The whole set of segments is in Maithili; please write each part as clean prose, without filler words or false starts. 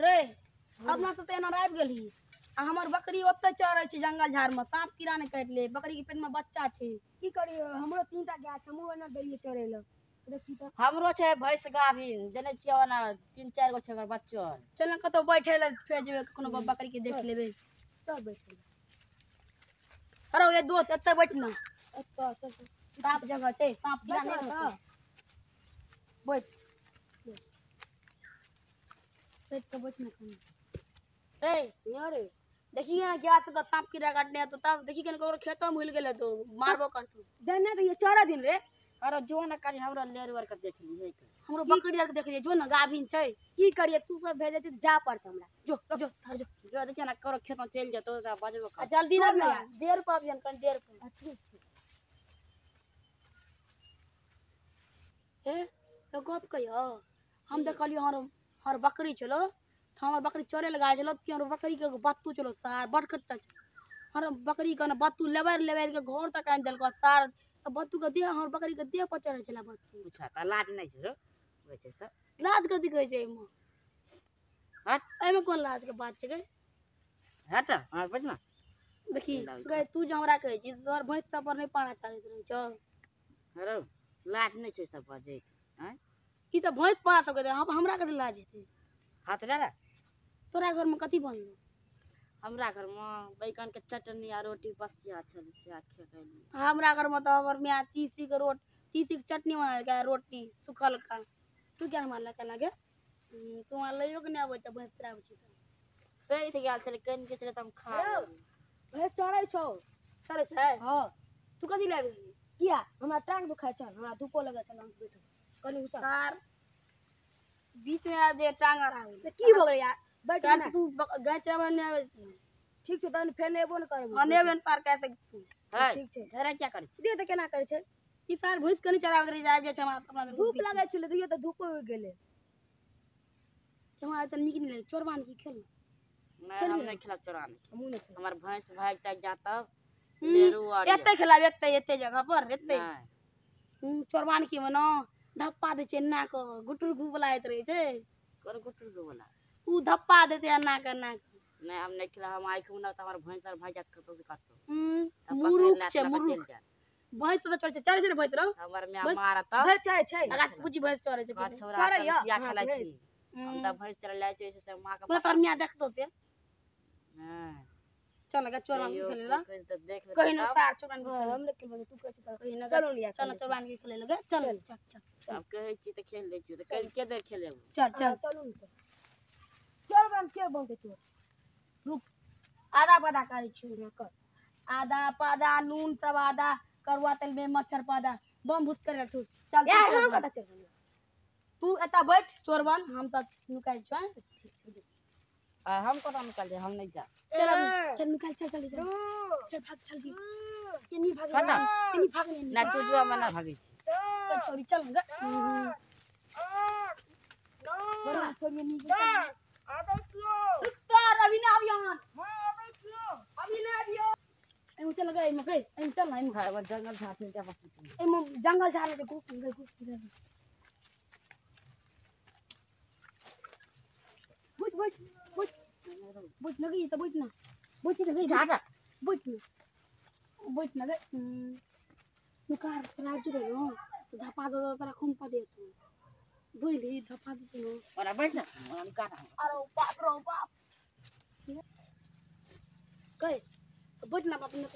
रे अपना सब तऽ एना आबि गेलही आ हमर बकरी ओतऽ चरै छै जंगल झाड़ में, सांप कीड़ा नहि काटि ले। बकरी के पेट में बच्चा छै। की करियो, हमरो 3टा गाय छै, हमहूँ एना देलियै चरै लए। देखी तऽ हमरो छै भैंस गाभिन, जनै छियै ओना 3-4 गो छै ओकर बच्चो। चल ने कतौ बैठे लए, फेर जेबै कोनो बकरी के देख लेबै। चल बैठे। अरे ये दोस्त एतऽ बैठ ना, एतऽ चल। साफ जगह छै, सांप कीड़ा नहि रहतौ। बैठ बैठ के बैठ ना कनी। रे रे देखिए ना क्या तो सांप कीड़ा काटने है तो तब देखी कन ककरो खेतो में भूल गेलै तो मारबो करतौ। देने तो ये चरा दिन रे। अरे जो ना करी हमरा लेर वर के देख ली है। हमरो बकरी आर के देख लियै, जो ना गाभिन छै। की करिए, तू सब भेजै छी तऽ जा पड़तौ हमरा। जो जो धर जो जो देखिए ना करो खेत में चल जतो त बजबो आ कर। जल्दी ना चल ना। देर पर अबियन, कनी देर पर। ठीक छै। ए तो गप कहियो, हम देखलियो हर हर बकरी छलो, हमर बकरी चरे लगा छलो कि हमर बकरी के बत्तू चलो सार बड़ खट्टा छलो। हर बकरी के ना बत्तू लेबर लेबर के घर तक आनि देलको सार। बत्तू के देह हमर बकरी के देह पर चढ़ै छला बत्तू। पूछा त लाज नहि छै रो होइ छै सब। लाज कथी कहै छै एहिमे? हट। एहिमे कोन लाज के बात छै गै? हट हां बैठ ना। देखी गै, तू जे हमरा कहै छी तोहर भैंस सब पर नहि पाना चढ़ैत रहै छौ। हेलो लाज नहि छै सब बजै हैं? ई तऽ भैंस पाना सब कहै, हमरा कथी लाज हेतै? हाथ रे तोरा घर में कथी बनलो? हमरा घर में बैगन के चटनी आ रोटी बसिया छल से खेलियै। हमरा घर में तऽ हमर माय तीसी के रोट तीसी के चटनी बनेलकै, रोटी सुखल का। तू क्या मारलक लगे? तू वहाँ लैयो के नहि आबै छै, भैंस चराबै छी तऽ। सैत गेल छलै कनि के छलै तऽ हम खा लेलियै। भैंस चरै छौ? चरै छै? हां। तू कथी लए आबि गेलही? किया हमरा टांग दुखाइ छल, हमरा धूपो लगै छल, हम बैठो कनि उतर। सार बीच में आबि जाय टांग अड़ाबै। तऽ की भऽ गेलै यार, बैठ ना। तू गाय चराबै नहि आबै छै। ठीक छै तहन फेर एबो ने करबो। हां नहि पार कए सकै तू। है ठीक छै। झगड़ा क्या करै छी? दे तऽ केना करै छै? ई सार भैंस कनि चराबैत रहि आबि जाइ छै हमरा अपना धूप लगै छलै देखियौ तऽ धूपो उगि गेलै। हमरा तऽ नीक नहि लगै चोरबान की खेल। नहि हम नहि खेलब चोरान। हमहूँ नहि खेलब। हमर भैंस भागि तागि जात तब लेरू आर एते खेलाब, एते एते जगह पर एते। चोरबान की मने धप्पा दै छै एना कऽ, गुटुर गु वाला आइत रहै छै। कोन गुटुर गु वाला? उ धप्पा देतै एना कऽ एना कऽ। नहि हम नहि खेलब, हम आँखि मुनब तऽ हमर भैंस आर भागि जायत कतौ से कतौ। मुरुख छै मुरुख। भैंस तऽ चढ़ै छै, चढ़ै छै ने भैंस रौ? हमर माय मारत। भैंस चढ़ै छै। अगा पूछी भैंस चढ़ै छै। चढ़ै या किया खेलाइ छी? हम तऽ भैंस चढ़ै जाइ छै से माँ के। तोहर माय देखतौ से। हां चल गे चोरबान के खेलै ला। देख ले कहीं ना सार चोरबान के। हम नहि खेलबै, तू कहै छी तऽ कहीं ना। चलू ने यार, चल चोरबान के खेलै लगे। चल चल चल। अब कहै छी तऽ खेल लै छियौ तऽ के देर खेलेबौ? चल चल चलू ने। चोरबान के बनतै चोर? रुक आदा पादा करै छियौ। कर आदा पादा नून सब आदा करुआ तेल में मच्छर पादा बम भूत करे तू। चल यार हम कतऽ चलबै? तू एतऽ बैठ चोरबन, हम तऽ नुकाइ छियौ। ठीक छै। आ हम कतऽ निकल जाय? हम नहि जा। चल चल निकल, चल चल चल चल भाग चल जी। एनी भाग एनी भाग ना तू जो हम ना भागै छी। कह छोरी चल गे। 8 9 छोरी एनी 10 आबै छियौ। रुक सर अभी ना आबियौ। हां आबै छियौ। अभी ना आबियौ। एमे चल गए एमे गए एमे चल ना एमे। हां जंगल झाड़ छै जा बस। एमे जंगल झाड़ छै, घुस गए घुस गए। बुझ बुझ बुझ बुझ न गई त बुझ ना बुझ न गई झाड़ बुझ न बुझ न गई। नुकार राजू रे नो धपा दो तोरा खूम पा दे तू बुझली धपा दे तू। ओना बैठ ना ओना निकाल। अरे बाप रे बाप कह बुझ ना बाप ने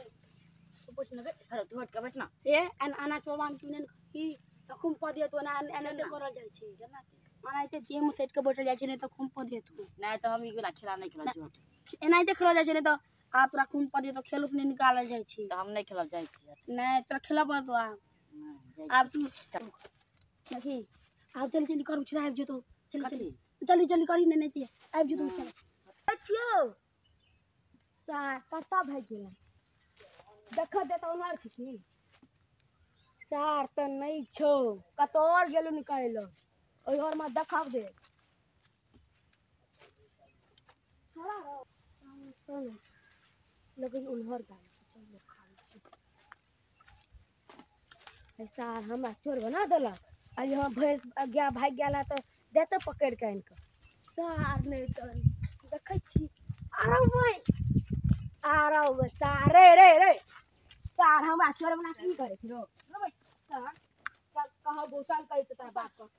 बुझ न गई। अरे तू हट के बैठ ना। ए आना चोरबान की ने की त खूम पा दे तू। एना एना करल जाइ छै एनाहिते देह में सटि के बैठल जाइ छै, नहि तऽ खूम पऽ देतौ। नहि तऽ हम ई वाला खेला नहि खेलब झूठ। एनाहिते खेलल जाइ छै, नहि तऽ आब तोरा खूम पऽ देतौ, खेलो नहि निकालल जाइ छै। तऽ हम नहि खेलब जाइ छी। नहि तोरा खेलऽ पड़तौ आब। आब तू देखी आब जल्दी जल्दी करू, छोड़ा आबि जेतौ। चल चल जल्दी जल्दी करी, नहि नहि आबि जेतौ। चल छियौ सार कतऽ भागि गेलै? देखऽ दे तऽ ओनर छै की सार तऽ नहि छौ, कतौ आओर गेलौ निकालि लऽ। ओहि घरमे देखब दे। लेकिन उन्हर सार हमरा चोर बना देलक। आ यहाँ भैंस गाय भागि गेल तऽ देतै पकड़ि कऽ आनि कऽ। सार नहि तऽ देखै छी। आरो भाई आरो बे सार रे रे रे सार हमरा चोर बना की करै छी रो रो सार चल कहबो चल कहै छै तोरा बाप के।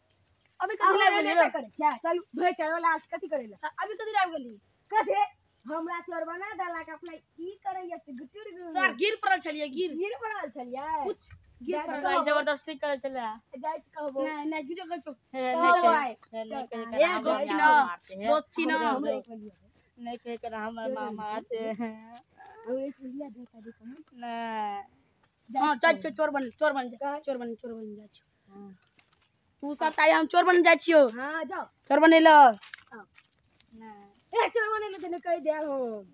अभी कथी लाबि गेली रे? करै छियै चल भे चल लास्ट कथी करै ला? अभी कथी लाबि गेली? कथी हमरा चोर बना देलक अपना की करैया से गुटुर गुटुर। सर गिर पड़ल छलियै गिर गिर पड़ल छलियै कुछ गिर पड़ल। कहबो। जबरदस्ती करै छलै। जाइ छी कहबो। नहीं नहीं जुटे कहै छौ। हे नहीं कहबो कहे आइ। नहीं कहे ए, कर दोस्त छी ना, दोस्त छी ना। हमरे एक बलिया दे। नहीं कहे कर हमर मामा आते हैं। हमरे एक बलिया दे ता देखो। नहीं हां जाइ छियौ चोर बन चोर बन जा चोर बन चोर बन जाइ छियौ। तू सब ताई हम चोर बन जाइ छियौ। हां जाओ चोर बनेला। नहीं ए चोर बनेले त कहि दे हम।